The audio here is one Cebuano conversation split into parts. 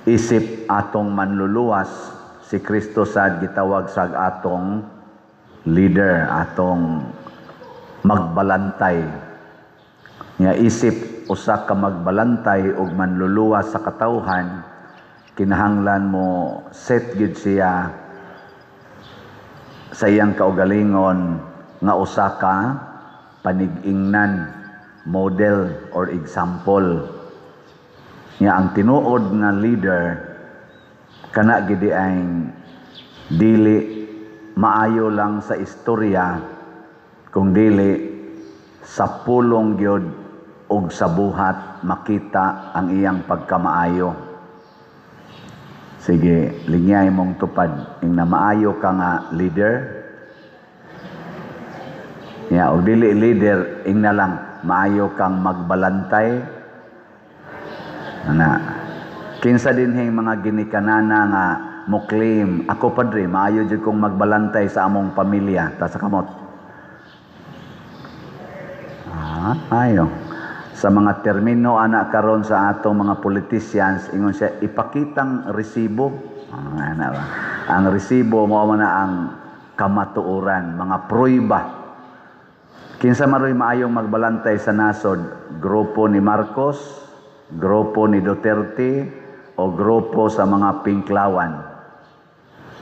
Isip atong manluluwas, si Kristo sad gitawag sa atong leader, atong magbalantay. Nga isip usa ka magbalantay ug manluluwas sa katawhan, kinahanglan mo set gyud siya sa iyang kaugalingon nga usa ka panig-ingnan, model or example. Nga ang tinuod nga leader kana gidi ay dili maayo lang sa istorya, kung dili sa pulong gyud ug sa buhat makita ang iyang pagkamaayo. Sige, lingyay mong tupad ing na maayo ka nga leader. Ya, og dili leader, ing na lang maayo kang magbalantay. Ana. Kinsa dinhing mga ginikanana nga mo claim, "Ako, padre, maayo jud kong magbalantay sa among pamilya"? Taas kamot. Ah, ayo. Sa mga termino ana karon sa atong mga politicians, ingon siya, ipakitang resibo. Ah, ana ba? Ang resibo mao man na ang kamatuoran, mga pruiba. Kinsa maroy maayong magbalantay sa nasod? Grupo ni Marcos, grupo ni Duterte, o grupo sa mga Pinklawan?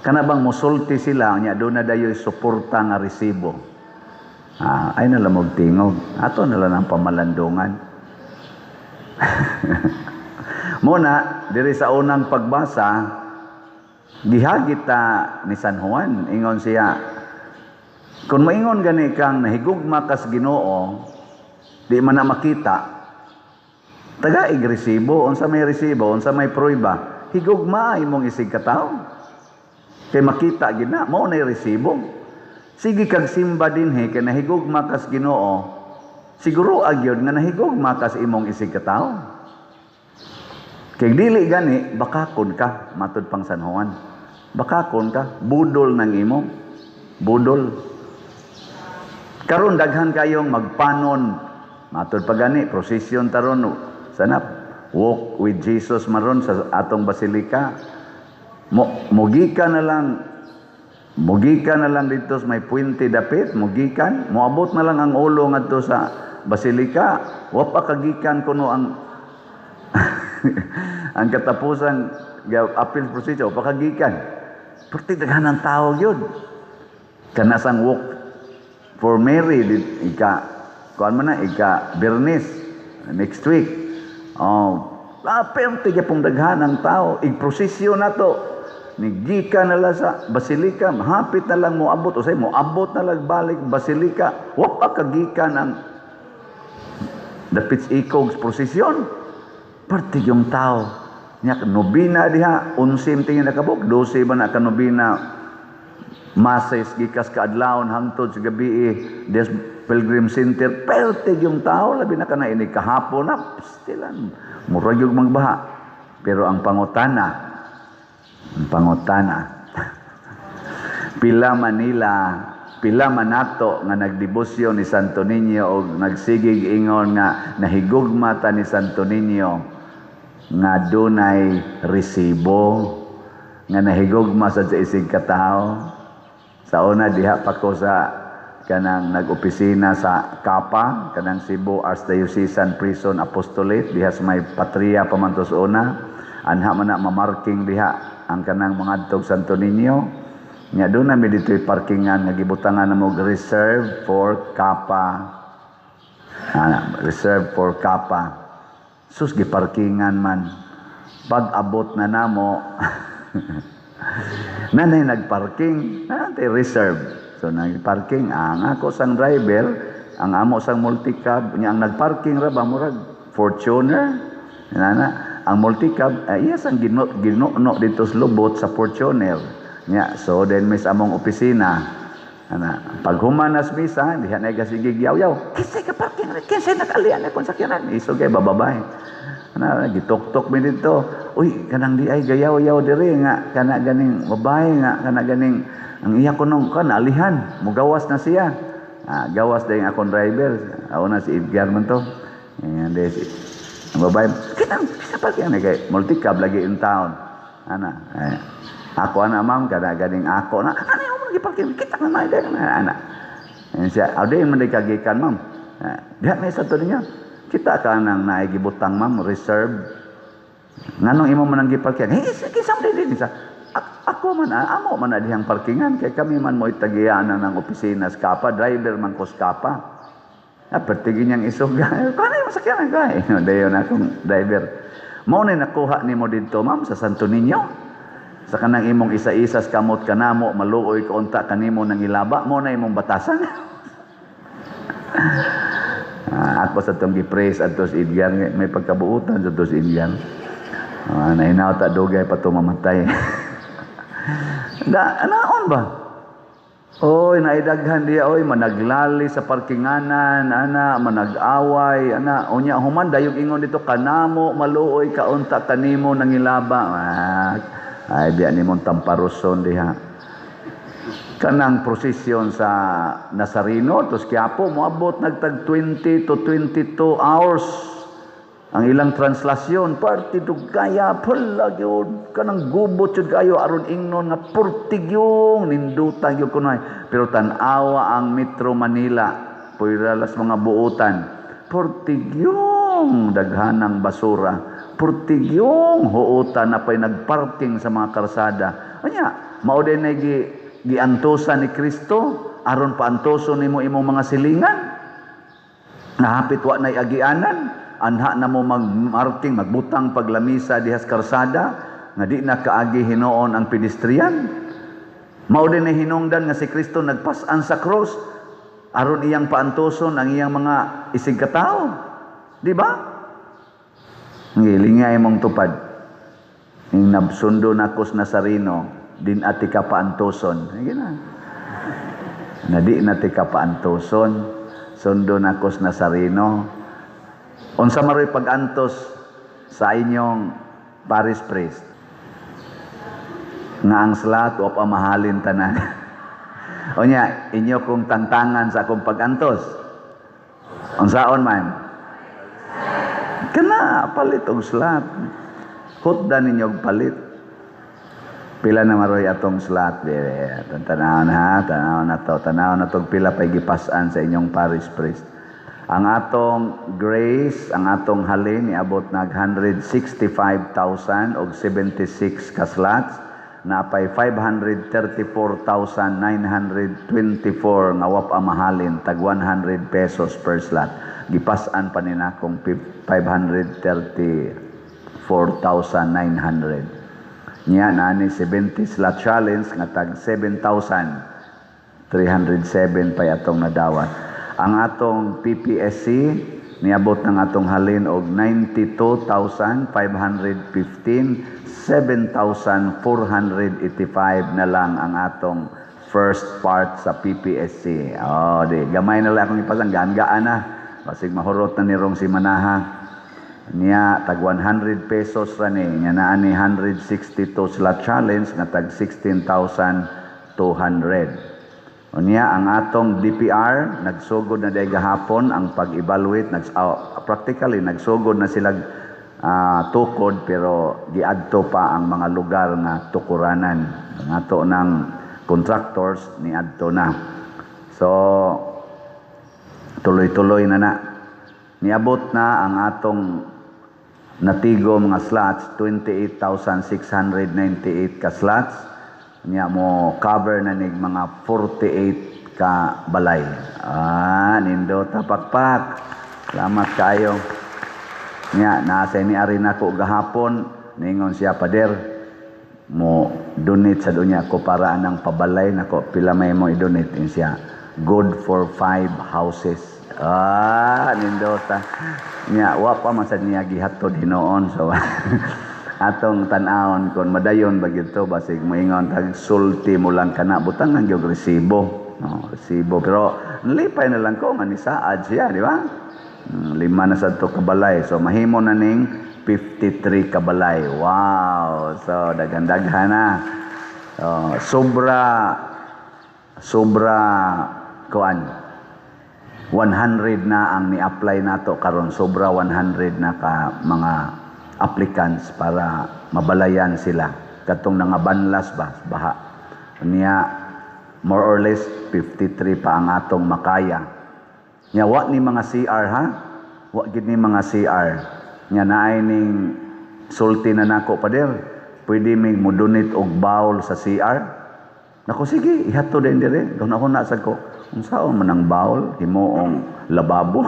Kana bang musulti sila nya doon na dayoy suporta nga resibo? Ah, ay na lang tingog. Ato na lang ang pamalandungan. Muna, diri sa unang pagbasa, gihagit ta ni San Juan. Ingon siya, kung maingon gani kang nahigugma kas Ginoo, di man na makita, taga resibo, unsa may resibo, unsa may pruiba, higugma imong isig katawo. Kay makita gid na, mao na resibo. Sige kag simba dinhi kay nahigugma kas Ginoo, siguro agyod nga nahigugma kas imong isig katawo. Kay dili gani, bakakon ka, matud pang San Juan. Bakakon ka, budol ng imo. Budol. Karon daghan kayong magpanon. Matud pa gani, prosesyon taron sana Walk with Jesus maron sa atong basilika. Mo mugika na lang, mugika na lang dito sa may puente dapit, mugikan, moabot na lang ang ulo ngadto sa basilika. Wa pa kagikan kuno ang ang katapusan apil procedure, pa kagikan. Perti daghan ang tao gyud. Kana sang Walk for Mary di, ika kuan man na ika Bernis next week. Oh, perti gyapong daghan ang tao. Igprosesyon na to. Nigika na lang sa basilika, hapit na lang moabot, usay moabot na lang balik basilika. Wa pa kagikan ang dapit ikog prosesyon. Perti yung tao. Nya nobina diha, 11 tingin nakabok, 12 ba na ka nobina masses gikas kaadlawon hangtod sa gabi des Pilgrim Center, perte yung tao, labi na kana ini kahapon na stilan murag yung magbaha. Pero ang pangutana, pila Manila, pila man nato nga nagdebosyon ni Santo Niño o nagsigig ingon nga nahigugma ta ni Santo Niño nga dunay resibo nga nahigugma sa isig katawo? Sa una diha pa ko sa kanang nag-opisina sa Kapa, kanang Cebu Archdiocesan Prison Apostolate, diha sa may Patria pa man to sa una. Anha man na mamarking diha ang kanang mga adtog Santo Niño. Nya doon na mi dito'y parkingan nga gibutangan na mo "Reserve for Kapa." Ah, "Reserve for Kapa." Sus, giparkingan man. Pag abot na namo, nanay nagparking, nanay reserve. So nagparking ang ako sang driver, ang amo sang multicab, nya ang nagparking ra ba murag Fortuner. Nana, ang multicab iya sang gino ginuno dito sa lubot sa Fortuner. Nya so then mis among opisina. Ana, pag humanas misa, diha na gasigig yaw-yaw. "Kinsay ka parking, kinsay nakalian akong sakyanan?" Isog kay bababay. Ana, gituktok mi dito. "Uy, kanang di ay gayaw-yaw diri nga kana ganing babae nga kana ganing ang iya kunong kan alihan, mugawas na siya." Ah, gawas dahil akong driver. Ako na si Edgar man to. Ayan, si, Ang babae, kita, kita parking kay multicab lagi in town. Ana, eh, ako ana, ma'am, kada ganing ako na, ano yung mga parking, kita na na, ana. Yan siya, aw di man di kagikan, ma'am. Eh, diha may sa to niya. Kita ka nang naigibutang, ma'am, reserve. Nganong imo man ang giparkingan? Hey, kinsa man din sa ako man ah, amo man na dihang parkingan kay kami man mo itagiyaan ng opisina sa Kapa, driver man ko sa Kapa. Ah, pertigin niyang isuga. Kano yung sakyanan ko? Eh, dayon akong driver. Mao na nakuha nimo didto, ma'am, sa Santo Niño. Sa kanang imong isa-isa sa kamot kanamo, maluoy ka unta kanimo nang ilaba, mo na imong batasan. Ah, ako sa tong gi-praise adto si Edgar, may pagkabuutan sa to si Edgar. Ah, nahinaw ta dugay pa to mamatay. Da, naon ba? Oy, naidaghan diya, oy, managlali sa parkinganan, ana, manag-away, ana, unya human dayog ingon dito kanamo maluoy kaunta kanimo nangilaba. Ah, ay diya nimong tamparuson diha. Kanang prosesyon sa Nazareno tos Quiapo moabot nagtag 20 to 22 hours ang ilang translasyon. Parte dugaya pala gyud kanang gubot jud kayo aron ingnon nga purtigyong ninduta gyud kunoy, pero tan-awa ang Metro Manila, pwera las mga buutan, purtigyong daghanang basura, purtigyong huotan na pay nagparking sa mga karsada. Anya mao din na gi giantosan ni Kristo aron paantoson nimo imong mga silingan. Nahapit wa nay agianan, anha na mo magmarking, magbutang paglamisa dihas karsada nga di na kaagi hinuon ang pedestrian. Mao din na hinungdan nga si Kristo nagpas-an sa cross aron iyang paantoson ang iyang mga isig katao. Di ba? Ngilinga imong tupad. Ning nabsundo nako sa Nazareno, din ati ka paantoson. Sige na. Na di na ti ka paantoson. Sundo nako sa Nazareno. Unsa maroy pag-antos sa inyong parish priest? Nga ang slot wa pa mahalin tanan. Unya, inyo kong tantangan sa akong pag-antos. Unsaon man? Kana palit og slot. Hutda ninyo og palit. Pila na maroy atong slot, bebe. Tanaw na ha, tanaw na to, tanaw na to pila pa'y gipasan sa inyong parish priest. Ang atong grace, ang atong halin niabot nag 165,000 og 76 ka slots, napay 534,924 nga wa pa mahalin, tag 100 pesos per slot. Gipasan pa ni nakong 534,900. Niya naani 70 slot challenge nga tag 7,307 pa atong nadawat. Ang atong PPSC niabot ng atong halin og 92,515, 7,485 na lang ang atong first part sa PPSC. Oh, di gamay na lang akong ipasang gaan-gaan na. Basig mahurot na ni rong si Manaha. Niya tag 100 pesos ra ni, nya naa ni 162 slot challenge nga tag 16,200. Unya ang atong DPR nagsugod na day gahapon ang pag-evaluate, practically nagsugod na sila tukod, pero giadto pa ang mga lugar nga tukuranan. Ang ato ng contractors niadto na. So tuloy-tuloy na na. Niabot na ang atong natigo mga slots 28,698 ka slots. Nya mo cover na nig mga 48 ka balay. Ah, nindo tapakpak. Salamat kayo. Nya nasa ni ari nako gahapon, ningon siya, "Pader, mo donate sa dunya ko para anang pabalay nako." "Pila may mo i-donate?" In siya, "Good for five houses." Ah, nindota. Nya wa pa man sad niya gihatod hinuon, so atong tan-awon kon madayon ba gito. Basig moingon tag sulti mo lang kana, butangan gyud resibo, no, resibo, pero nalipay na lang ko nga nisaad siya, di ba? Lima na sad to kabalay, so mahimo na ning 53 kabalay. Wow, so daghan-daghan na. So, sobra sobra kuan. 100 na ang ni-apply nato karon, sobra 100 na ka mga applicants para mabalayan sila katong nangabanlas ba baha niya. More or less 53 pa ang atong makaya nya. Wa ni mga CR ha, wa gid ni mga CR nya. Naay ning sulti na nako, "Pader, pwede mig mo donate og bowl sa CR?" Nako, "Sige, ihatod din dire." Kung ako na ko, unsaon man ang bowl, himuong lababo?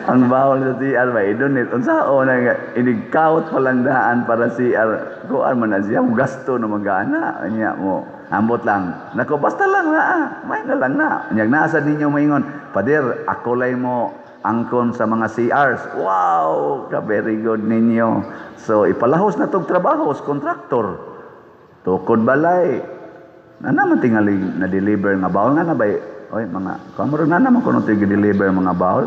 Ang bowl sa CR ba, i-donate. Unsaon na nga, inig-count pa lang daan para CR. Kuan man na siya, gasto na mag-ana. Nya mo, ambot lang. Nako, basta lang na, ah. May na lang na. Nya nasa ninyo maingon, "Pader, ako lay mo angkon sa mga CRs." Wow, ka very good ninyo. So ipalahos na tong trabaho sa contractor. Tukod balay. Na naman tingali na deliver nga bowl nga na bay. Oy, mga kamuro na naman kuno to deliver mga bowl.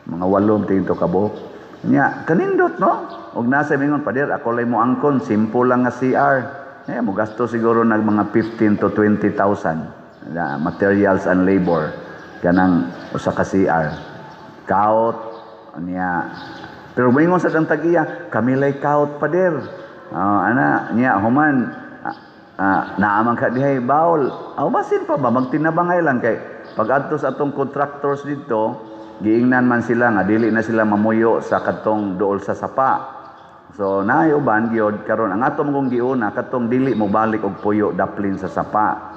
Mga 8 tingin to kabuok. Nya kanindot, no? Og nasa mingon, "Pader, ako lay mo angkon, simple lang nga CR." Eh, mo gasto siguro nag mga 15 to 20,000 na materials and labor kanang usa ka CR. Kaut niya. Pero moingon sa kang tag-iya, "Kami lay kaut, pader." Ah, ana niya human naaman ka dihay bowl. Aw, basin pa ba magtinabangay lang kay pag adto sa atong contractors dito, giingnan man sila nga dili na sila mamuyo sa kadtong duol sa sapa. So naay uban gyud karon. Ang ato mong giuna katong dili mo balik og puyo daplin sa sapa.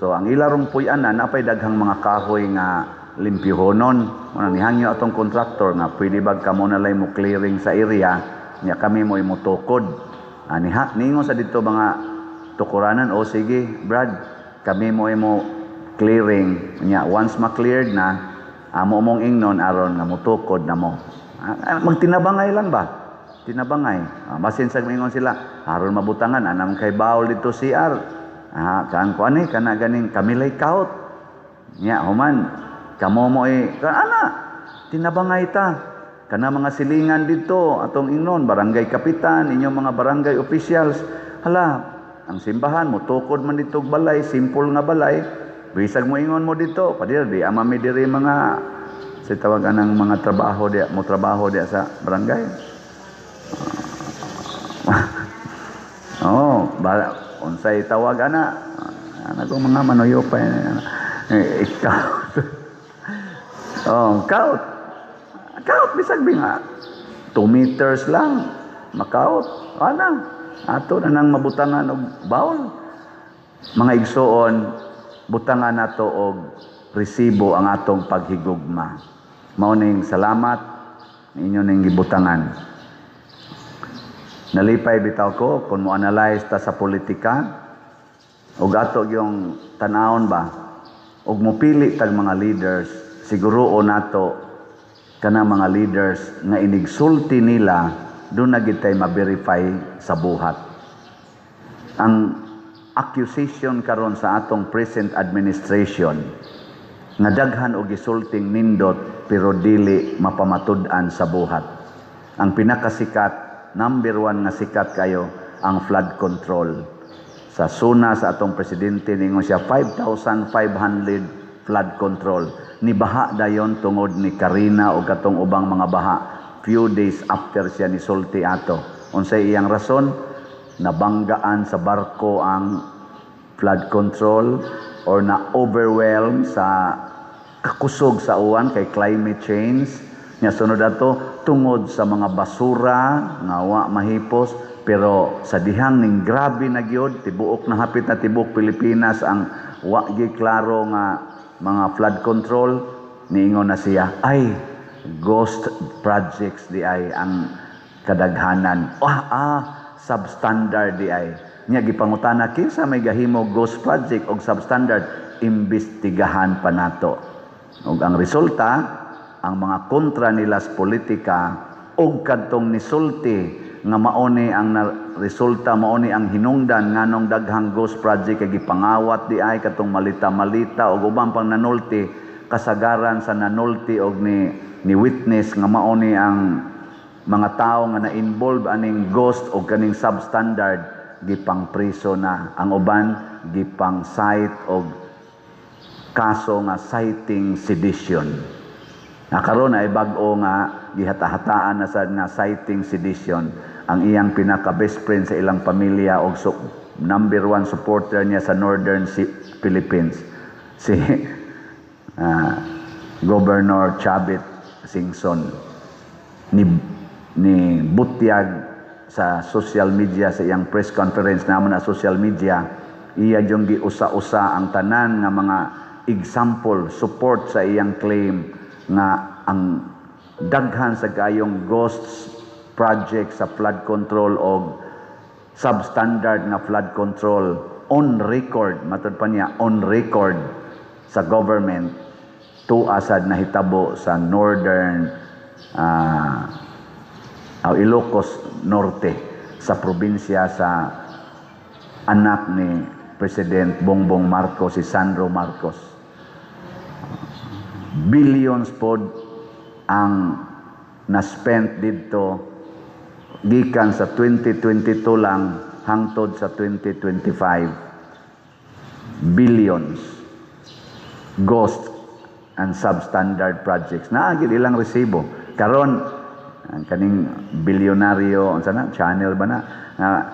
So ang ilarong puy-anan, napay daghang mga kahoy nga limpyohonon. Muna nihangyo atong contractor nga pwede ba kamo na lay mo clearing sa area nya, kami mo imutukod. Ani ha, ningon sa dito mga tukuranan, "O sige, Brad, kami mo imo clearing nya. Once ma-cleared na, amo mong ingnon aron nga mutukod na mo." Magtinabangay lang ba? Tinabangay. Basin sa mingon sila, aron mabutangan anam kay bowl dito CR. Kaan ko ani kana ganing kami lay kaut. Nya human kamo mo eh ana tinabangay ta kana mga silingan dito. Atong ingnon barangay kapitan, inyong mga barangay officials, hala, ang simbahan mo tukod man dito og balay, simple nga balay. Bisag mo ingon mo dito, "Pader, di ama mi diri mga sa tawagan ng mga trabaho di mo trabaho di sa barangay." Oh, ba, unsay tawag ana? Ana ko mga manuyo pa eh, ikaw. Oh, kaut. Kaut bisag bi nga 2 meters lang makaut. Ana, ato na nang mabutangan og bowl. Mga igsuon, butangan nato og resibo ang atong paghigugma. Mao ning salamat inyo ning gibutangan. Nalipay bitaw ko kung mo analyze ta sa politika ug ato yung tan-awon ba ug mopili tag mga leaders, siguro o nato kana mga leaders nga inigsulti nila doon na gid tay ma-verify sa buhat. Ang accusation karon sa atong present administration nga daghan og gisulting nindot pero dili mapamatud-an sa buhat. Ang pinakasikat, number one nga sikat kayo, ang flood control. Sa SONA sa atong presidente, ningon siya 5,500 flood control. Ni baha dayon tungod ni Karina o katong ubang mga baha few days after siya ni sulti ato. Unsay iyang rason? Nabanggaan sa barko ang flood control or na overwhelm sa kakusog sa uwan kay climate change nya. Sunod ato, tungod sa mga basura nga wa mahipos. Pero sa dihang ning grabe na gyud, tibuok na, hapit na tibuok Pilipinas ang wa gyud klaro nga mga flood control, niingon na siya, ay, ghost projects di ay ang kadaghanan, substandard di ay. Nya gipangutana kinsa may gahimo ghost project og substandard, imbestigahan pa nato. Ug ang resulta, ang mga kontra nila sa politika og kadtong nisulti nga mauni ang na, resulta, mauni ang hinungdan nganong daghang ghost project kay gipangawat di ay katong malita-malita og uban pang nanulti. Kasagaran sa nanulti og ni witness nga mauni ang mga tao nga na-involve aning ghost o kaning substandard, gipang priso na ang uban, gipang cite og kaso nga citing sedition. Na karon ay bag-o nga gihata-hataan na sad nga citing sedition ang iyang pinaka best friend sa ilang pamilya og number one supporter niya sa Northern Philippines, si Governor Chavit Singson, ni butyag sa social media sa iyang press conference naman na social media, iya yung giusa-usa ang tanan nga mga example support sa iyang claim nga ang daghan sa kayong ghosts project sa flood control og substandard nga flood control on record, matud pa niya, on record sa government tuasad nahitabo sa northern Ilocos Norte, sa probinsya sa anak ni President Bongbong Marcos, si Sandro Marcos. Billions pod ang na-spent didto gikan sa 2022 lang hangtod sa 2025. Billions, ghost and substandard projects. Naa gyud ilang resibo. Karon ang kaning bilyonaryo, unsa na channel ba na nga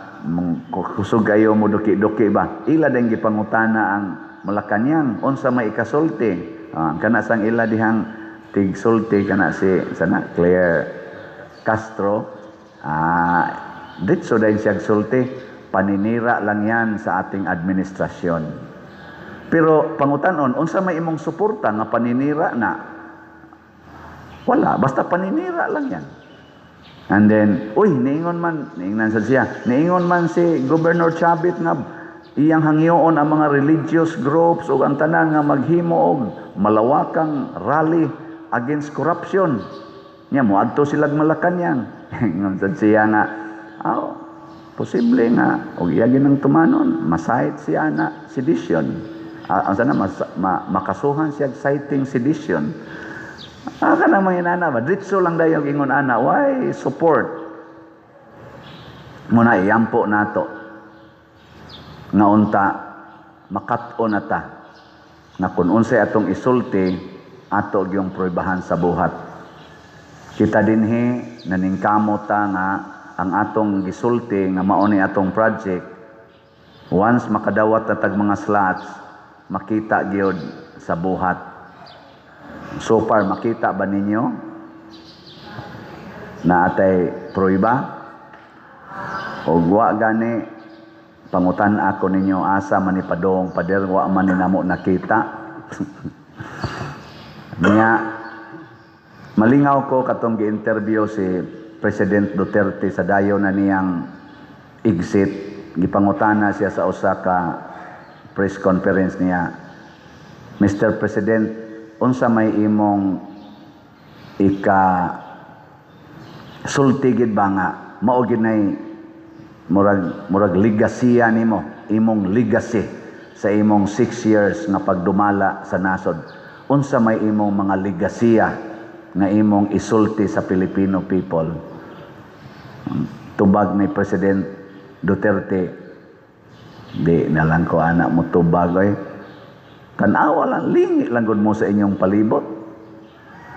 kusog kayo mo duki-duki ba, ila din gipangutana ang Malacañang unsa may ikasulti. Ah, ang kana sang ila dihang tigsulti, kana si sana Claire Castro, ditso din siya sulti, paninira lang yan sa ating administrasyon. Pero pangutanon, unsa may imong suporta nga paninira na? Wala, basta paninira lang yan. And then, uy, niingon man, niingnan sa siya, niingon man si Governor Chavit nga iyang hangyoon ang mga religious groups ug ang tanan nga maghimo og malawakang rally against corruption. Nya moadto silag Malacañang. Ingon sad siya nga, aw, posible nga og iya ginang tumanon, ma-cite siya na sedition. Ah, ang sana makasuhan siya citing sedition. Ah, kanang mga inana ba? Diretso lang dayon ingon ana, why support? Muna iyampo nato nga unta makat-on na ta nga kung unsay atong isulti, ato gyung pruebahan sa buhat. Kita dinhi naningkamot ta nga ang atong gisulti nga mao ni atong project, once makadawat na tag mga slots, makita gyud sa buhat. So far, makita ba ninyo na atay prueba? O wa gani, pangutan ako ninyo, asa man ni padong pader, wa man ni namo nakita niya. Malingaw ko katong gi-interview si President Duterte sa dayo na niyang exit. Gipangutana siya sa usa ka press conference niya, "Mr. President, unsa may imong ika sulti gid ba nga mao gid nay murag legacy nimo, imong legacy sa imong 6 years nga pagdumala sa nasod? Unsa may imong mga legasiya nga imong isulti sa Filipino people?" Tubag ni President Duterte, "Di na lang ko anak mo tubag oy. Tanawa lang, lingi lang gud mo sa inyong palibot.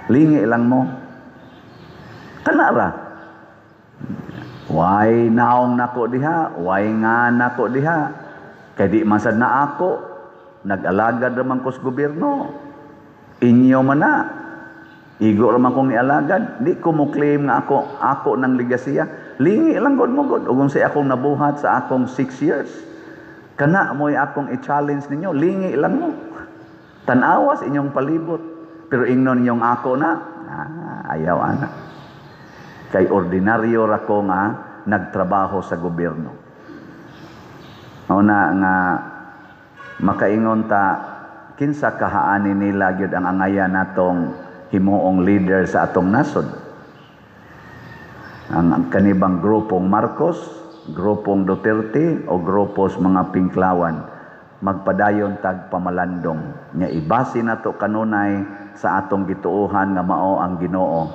Lingi lang mo. Kanara. Way naong nako diha, way nga nako diha. Kay di man sad na ako, nag-alagad raman ko sa gobyerno. Inyo man na. Igo raman kong nialagad. Di ko mo claim nga ako ng legasiya. Lingi lang gud mo gud. Ug unsay akong nabuhat sa akong 6 years. Kana mo'y akong i-challenge ninyo. Lingi lang mo. Tanawas inyong palibot. Pero ingnon ninyong ako na, ah, ayaw ana. Kay ordinaryo ra ko nga nagtrabaho sa gobyerno." Mao na nga makaingon ta, kinsa kahaani nila gyud ang angayan natong himuong leader sa atong nasod? Ang kanibang grupong Marcos, grupong Duterte o grupos mga Pinklawan? Magpadayon tag pamalandong nya ibase nato kanunay sa atong gituohan nga mao ang Ginoo.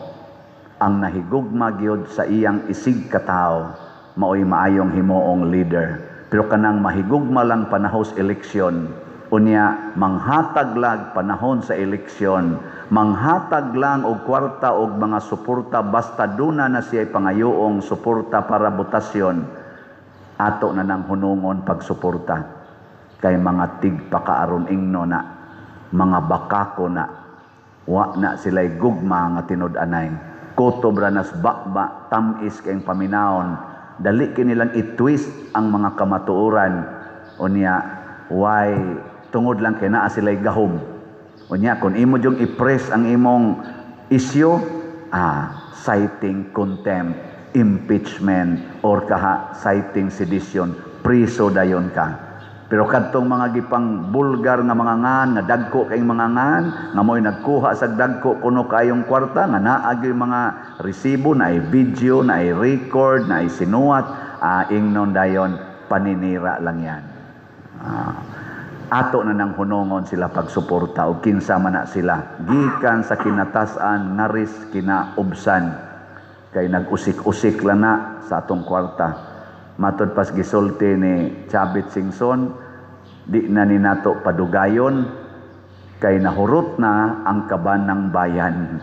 Ang nahigugma gyud sa iyang isig katawo, maoy maayong himuong leader. Pero kanang mahigugma lang panahos eleksyon, Unya manghatag lag panahon sa eleksyon, manghatag lang og kwarta og mga suporta basta duna na siya pangayoong suporta para botasyon, ato na nang hunungon pagsuporta kay mga tigpakaaron ingno na, mga bakako na, wa na sila'y gugma nga tinud-anay. Kutob ra nas baba, tamis kayong paminawon, dali kinilang i-twist ang mga kamatuoran. Unya why? Tungod lang kay naa sila'y gahom. Unya kung imo jung i-press ang imong issue, citing contempt, impeachment, or kaha citing sedition, priso dayon ka. Pero kadtong mga gipang bulgar nga mga ngan, nga dagko kayong mga ngan, nga mo'y nagkuha sa dagko kuno kayong kwarta, nga naa gyud mga resibo, naay video, naay record, naay sinuwat, ingnon dayon, paninira lang yan. Ato na nang hunongon sila pagsuporta o kinsa man na sila gikan sa kinatasan ngaris kinaubsan kay nag-usik-usik lang na sa atong kwarta. Matod pas gisulti ni Chavit Singson, di na ni nato padugayon kay nahurot na ang kaban ng bayan.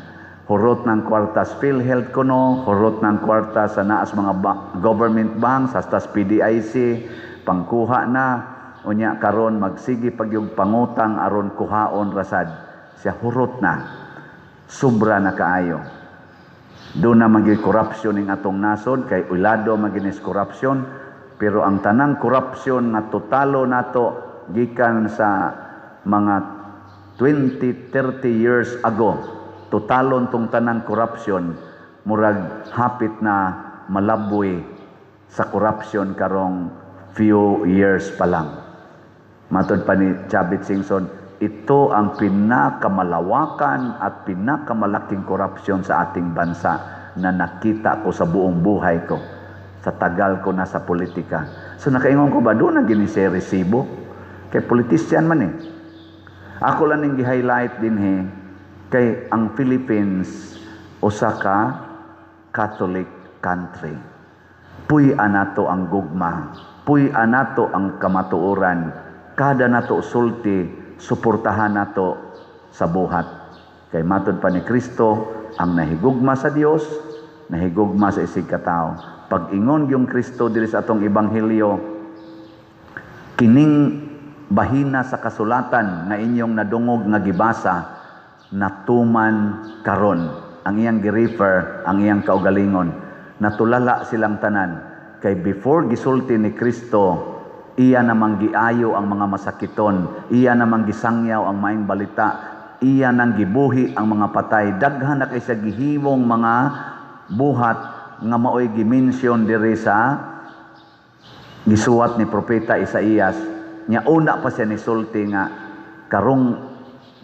Hurot ng kwarta sa PhilHealth kuno, hurot ng kwarta sa naas mga government banks, hasta sa PDIC, pangkuha na. Unya karon magsige pagyug pangutang aron kuhaon rasad. Siya hurot na. Sobra na kaayo. Doon na maging corruption ning atong nasod kay ulado maginis corruption, pero ang tanang corruption nga totalo nato gikan sa mga 20, 30 years ago, totalon tong tanang corruption, murag hapit na malaboy sa corruption karong few years pa lang. Matod pa ni Chavit Singson, ito ang pinakamalawakan at pinakamalaking korupsyon sa ating bansa na nakita ko sa buong buhay ko, sa tagal ko na sa politika. So nakaingon ko ba, doon na gini siya resibo? Kay politician man eh. Ako lang ning gi-highlight din he, kay ang Philippines usa ka Catholic country. Puy-an nato ang gugma, puy-an nato ang kamatuoran, kada nato sulti, suportahan nato sa buhat. Kay matod pa ni Kristo, ang nahigugma sa Dios, nahigugma sa isig katao. Pag-ingon yung Kristo diri sa atong ebanghelyo, kining bahina sa kasulatan nga inyong nadungog nga gibasa, natuman karon. Ang iyang gi-refer, ang iyang kaugalingon. Natulala silang tanan. Kay before gisulti ni Kristo, iya namang giayo ang mga masakiton, iya namang gisangyaw ang maayong balita, iya nang gibuhi ang mga patay. Daghan na kay siya gihimong mga buhat nga maoy gi-mention diri sa gisuwat ni Propeta Isaías. Nya una pa siya nisulti nga karong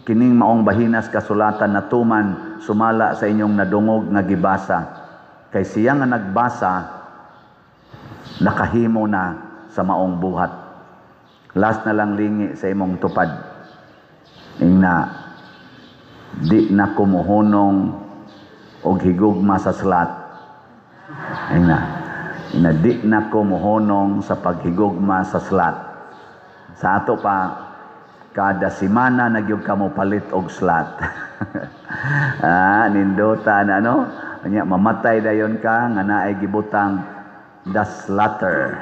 kining maong bahinas kasulatan natuman sumala sa inyong nadungog nga gibasa. Kay siya nga nagbasa, nakahimo na sa maong buhat. Last na lang lingi sa imong tupad. Ingna, di na kumuhunong og higugma sa slat. Ingna, ingna, di na kumuhunong sa paghigugma sa slat. Sa ato pa, kada simana nagyug ka mo palit og slat. Nindota na, no? Nya mamatay dayon ka nga naay gibutang "The Slatter".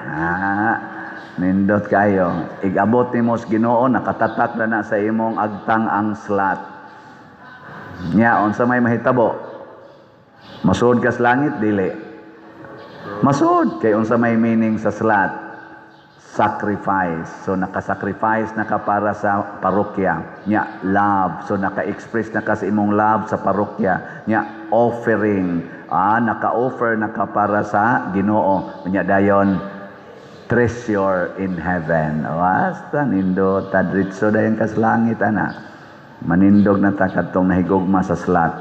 Nindot kayo. Igabot nimo sa Ginoo, nakatatak na na sa imong agtang ang slat. Nya unsa may mahitabo? Masud ka sa langit, dili? Masud kay unsa may meaning sa slat? Sacrifice. So nakasacrifice na ka para sa parokya. Nya love. So naka-express na ka sa imong love sa parokya. Nya offering. Naka-offer na ka para sa Ginoo. Nya dayon treasure in heaven. O, basta nindo tadritso dayon ka sa langit ana. Manindog na ta kadtong nahigugma sa slat.